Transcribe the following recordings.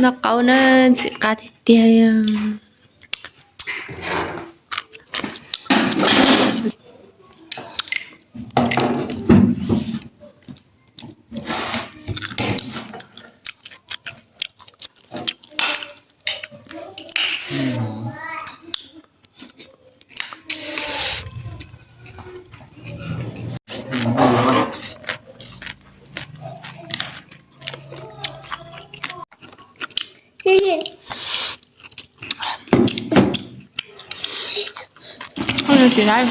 Noj qaub na, ntxim qab tiag tiag. Koj noj tsis laib,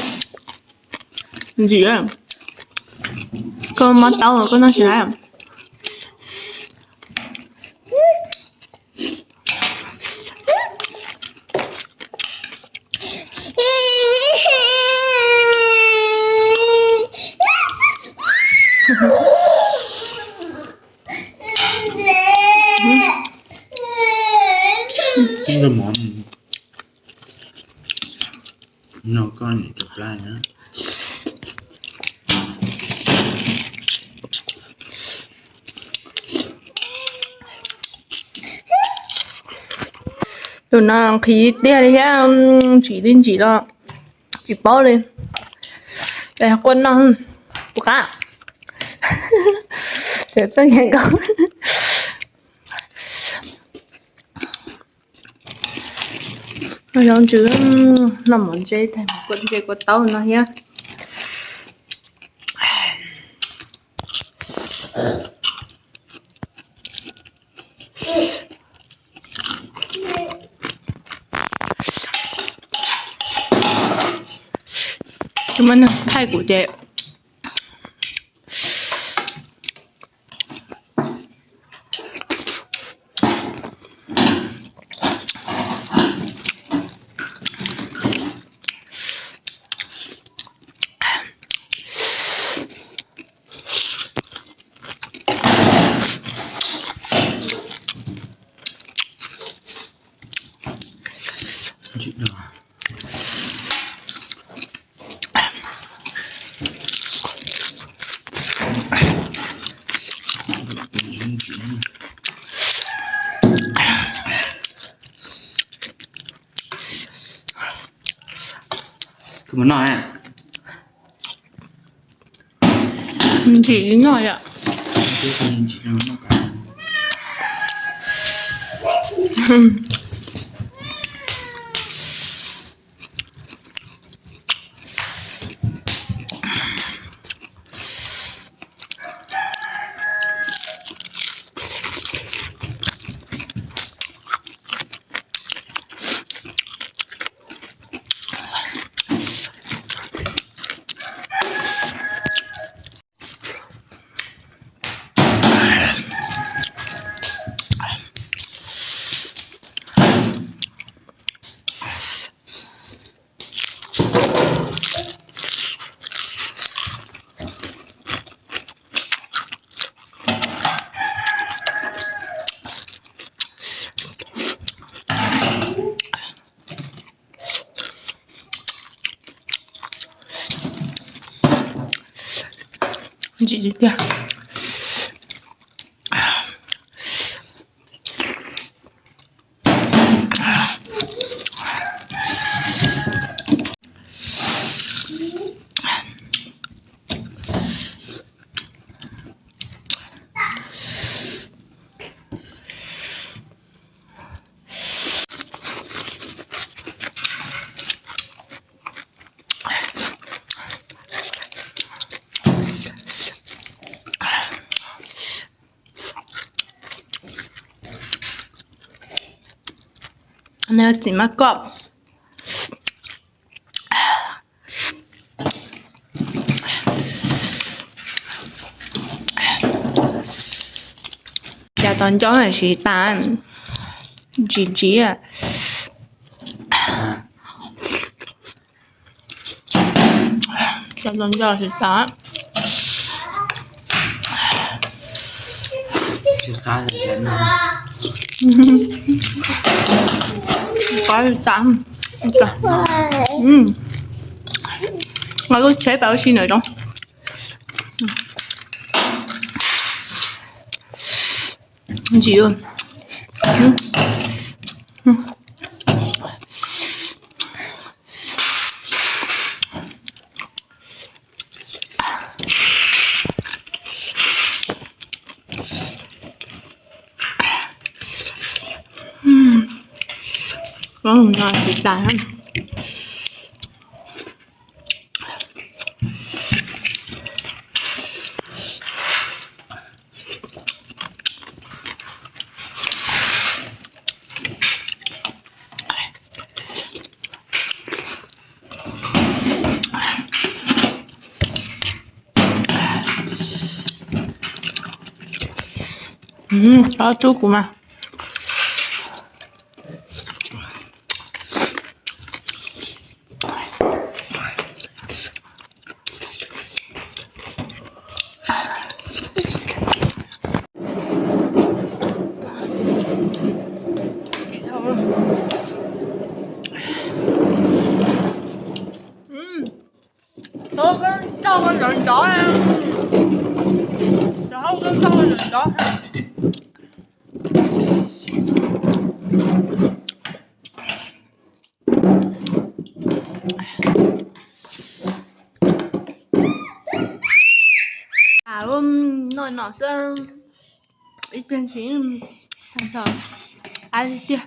ntsim, koj mob taub koj noj tsis laib. No koj niam tus plab na. Tus no nqhis tiag li thiab, ntsim li ntsim los tsis paub li. Quaj noj puas qab. Txoj kev nkaus. Zoo ntsws, noj mov ntse tag, kua ntse kua taub no thiab. Tus muaj neeg thaij kuv ces Koj mus noj. Ntsim li noj yom. Ntsim tiag tiag. Neb txiv mab koj. Cas tos ncauj siv tas, ntsim ntsim. Cas tos ncauj siv tas. Qab tas. Nqa lub tsheb pais ua si ntawm zoov. Ntsim. No tsis tas. Tsob tub kuv mas. Tau koj coj koj ntov ntov, cov hauj koj coj koj ntov ntov. Noj no xwb, ib pliag ntsis, tag nrho, qab tiag.